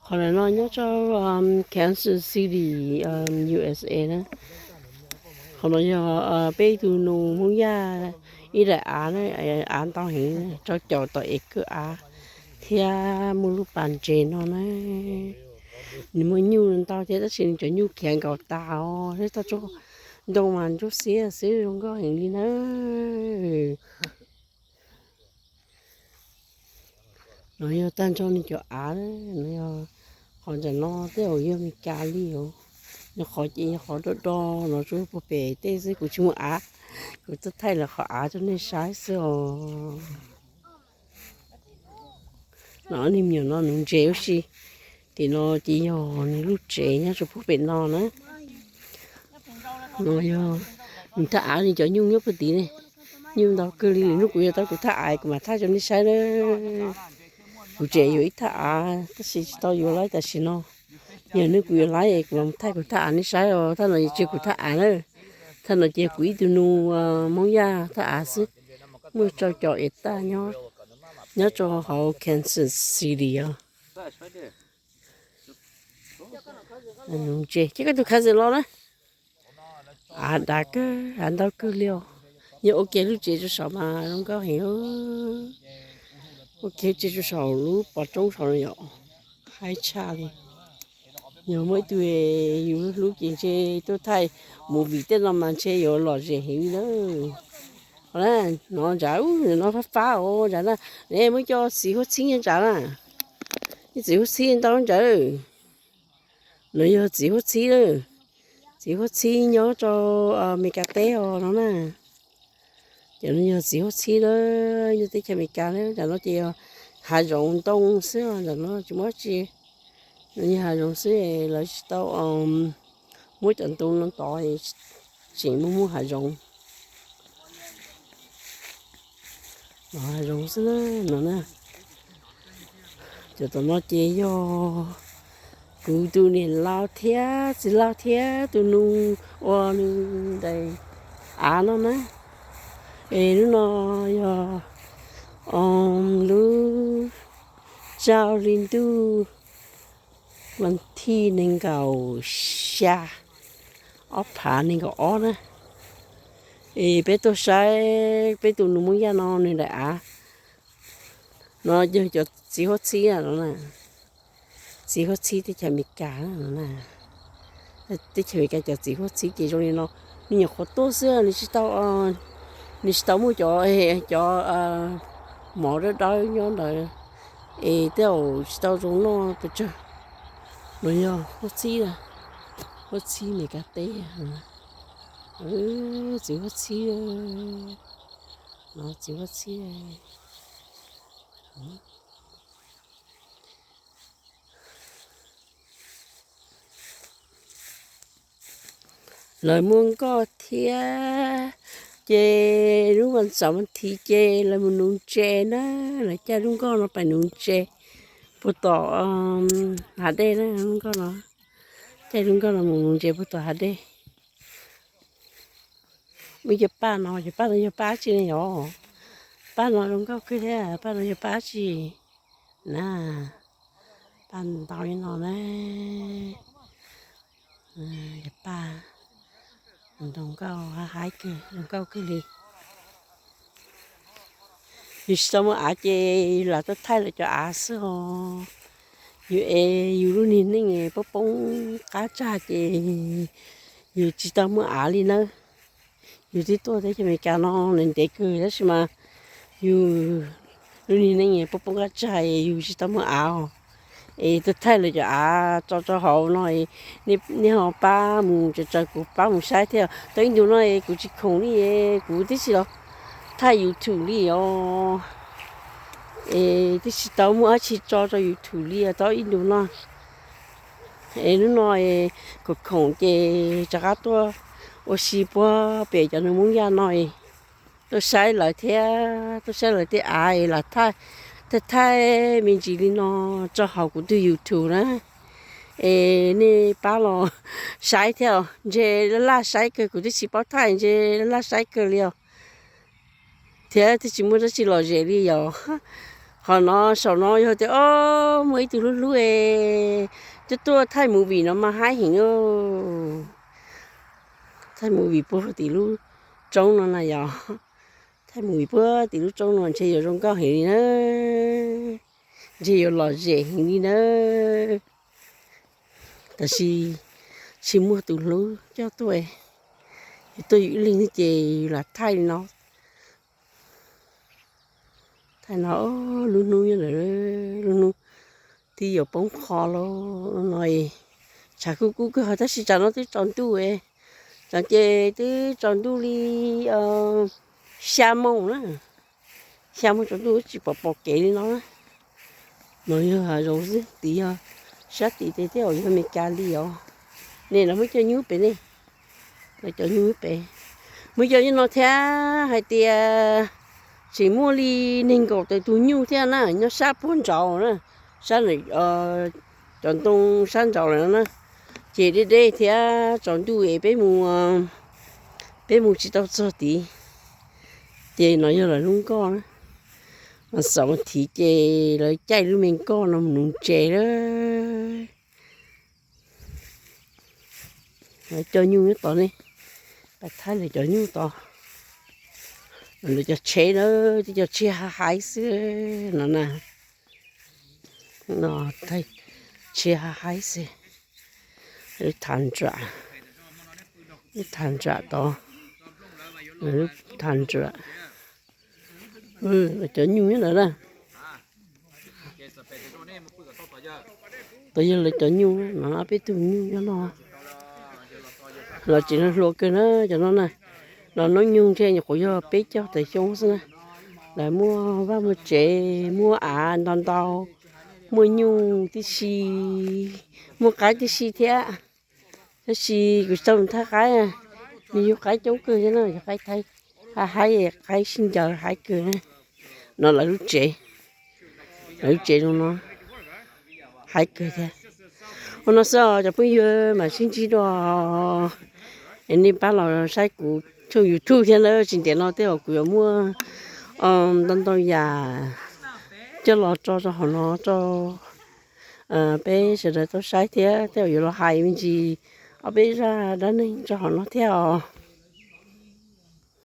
Qhov no nyob rau Kansas City, U S A na. Qhov no yog peb ib tug nus Hmoob Yaj ib daim av na, av ntau heev, rau caum tau es kawg av thiab muaj lub pas ntses no na. Nws muaj nyuj ntau thiab tab sis nws cov nyuj khiav nkaus tas os, thiab tau tsuag ntoo mas ntsuab xiab xwb, zoo nkauj heev li na. No yog tag nrho nws cov av, no yog qhov ntawm no tej zaum yog Amelikas li os. Nws qhov ces yog qhov do do no tsuas puag pem tej xwb, kuv tsis muaj av, kuv tsuas thaij lawv qhov av rau nej saib xwb os. No nej me nyuam, no nuv ntses ua si. Tim no ces yog nws lub tsev nyob rau puag pem no na. No yog nws thaj av, nws cov nyuj nyob puag tid ne. Nyuj ntau kawg li, lwm hnub kuv yuav tau kuv thaj av kuv mam thaij rau nej saib na. Kuv tseem yuav ib thaj av tab sis tsis tau yuav laib tam sim no. Yog hnub kuv yuav laib kuv mam thaij kuv thaj av nej saib os. Thaj no ces tsis yog kuv thaj av na. Thaj no ces kuv ib tug nus Hmoob Yaj thaj av xwb. Muaj rau caum es taj nyob rau hauv Kansas City os. Ces koj tus cousin los na. Av dav kawg, av ntau kawg li os. Yog ua ke lub tsev rau saum mas zoo nkauj heev. Ua ke lub tsev rau saum lub pov roob saum no yom, haib tshaj li. Yog muaj ib tug yus hlub ces ntshe tuaj thaij movie tej no mas ntshe yuav lom zem heev li na. No ntsav, no fab fab os ntsav na. Ne muab coj txiv huab txhib nyob ntsav na. Ib txiv huab txhib ntau ntsav. No yog txiv huab txhib na. Txiv huab txhib nyob rau Amelikas teb os no na. Cov no yog txiv huab txhib na, nyob teb chaws Amelikas na. Ntawm no ces yog hav zoov ntoo xwb, ntawm no tsis muaj dab tsi. No yog hav zoov xwb, lawv tsis tau muab cov ntoo no tod, tseem muaj muaj hav zoov. Hav zoov xwb no na. Cov tom no ces yog kuv tus niam laus thiab txiv laus thiab tus nus ua nws daim av no na. Es lub no yog lub rau hli ntuj vas thib nees nkaum xya, ob phav nees nkaum ob na. Es peb tuaj saib peb tus nus Hmoob Yaj no nws daim av. No yog cov txiv huab txhib no na. Txiv huab txhib teb chaws Amelikas no na. Teb chaws Amelikas cov txiv huab txhib ces zoo li no. Nws nyuam qhuav tuaj xwb, nws tsis tau, nws tsis tau muaj cov, cov mov dawb dawb nyob ntawd, es tej zaum tsis tau zoo noj pes tsawg. No yog huab txhib, huab txhib Amelikas teb. Txiv huab txhib, no txiv huab txhib. Lawv muaj nkoj thiab, ces lub vas xaum vas thiv ces lawv mus nuv ntses na. Lawv caij lub nkoj no pais nuv ntses puag tom hav dej na. Lub nkoj no, caij lub nkoj no mus nuv ntses puag tom hav dej. Muaj cov paj no, cov paj no yog paj dab tsi ne yom? Paj no zoo nkauj kawg thiab, paj no yog paj dab tsi na? Paj ntau li no na. Cov paj zoo nkauj, haib kawg, zoo nkauj kawg li. Yus tsis tau muaj av ces lam tuaj thaij lawv cov av xwb os. Yus es yus lub niag neej poob poob qab tsag ces yus tsis tau muaj av li nawb. Yus twb tuaj teb chaws Amelikas no ntev ntev kawg tab sis mas yus lub niag neej poob poob qab tsag es yus tsis tau muaj av os. Es tuaj thaij lawv cov av tso rau hauv no, nej ho pab mus tsaws tsaws kuv pab mus saib thiab. Tau ib ntus no es kuv tsis khoom li, kuv twb tsis los thaij YouTube li os. Es twb tsis tau muaj dab tsi tso rau YouTube li tau ib ntus no. Es hnub no es khoom khoom ces rov qab tuaj ua si puag pem cov nus Hmoob Yaj no, tuaj saib lawv thiab, tuaj saib lawv tej av es lam thaij, thaij thaij me ntsis li no rau hauv kuv tus YouTube na. Es nej pab los saib thiab, ntshe laj laj saib kawg, kuv twb tsis paub thaij ntshe laj laj saib kawg li os. Thiab twb tsis muaj dab tsi lom zem li yom. Qhov no saum no yog tias, o, muaj ib tug hlub hlub es coj tuaj thaij movie no mas haib heev. Thaij movie puag tim lub roob no na yog. Thaij movie puag tim lub roob no ntshe yuav zoo nkauj heev li na. Ntshe yuav lom zem heev li na. Tab sis tsis muaj tus hlub coj tuaj, yus tuaj yus ib leeg xwb ces yus lam thaij li no. Thaij no, lub hnub nyob lawm, lub hnub twb yuav poob qho lawm no. Tshav kub kub kawg tab sis tsam no twb tsaus ntuj, tsam ces twb tsaus ntuj li xya moos na. Xya moos tsaus ntuj tsis pom pom kev li no na. No yog hav zoov xwb, tid yog sab tid tes tej zaum yog Amelikas li os. Nej, lawv muaj cov nyuj pem ne, lawv cov nyuj pem. Muaj cov nyuj no thiab hais tias tseem muaj li nees nkaum tawm tus nyuj thiab na, nyob sab puag nraud na, sab cov ntoo sab nraud lawm no na. Ces deb deb thiab tsaus ntuj es peb mus, peb mus tsis tau txog tid. Ces no yog lawv lub nkoj na. Mas xaum thiv ces lawv caij lub me nkoj no mus nuv ntses lawm. Lawv cov nyuj nyob tod ne, pab thaij lawv cov nyuj tod. Lawv cov tsheb na, cov tsheb haib haib xwb no na. No, tsheb haib haib xwb. Lub thaj nram, lub thaj nram tod, lub thaj nram. Lawv cov nyuj nyob ntawd na. Tod yog lawv cov nyuj no, peb tug nyuj nyob no. Los tseem hluas kawg na cov no na. Los noob nyoog ntshe nyuam qhuav yog peb caug tawm xyoo xwb na. Lawv muaj vaj muaj tsev, muaj av ntau ntau, muaj nyuj tib si, muaj qaib tib si thiab. Tab sis kuv tsis tau mus thaj qaib, nws yug qaib coob kawg thiab na, yog qaib thaib, haib haib, qaib sib ncaws haib kawg. No lawv lub tsev, lawv lub tsev zoo no, haib kawg thiab. Ua no xwb os cov phooj ywg, mam sib ntsib dua. Es nej pab los saib kuv tshooj YouTube thiab na, tsis ntev no tej zaum kuv yuav muaj ntau ntau yam coj los tso rau hauv no rau peb sawv daws tau saib thiab tej zaum yuav los hais me ntsis ob peb zaj dab neeg rau hauv no thiab os.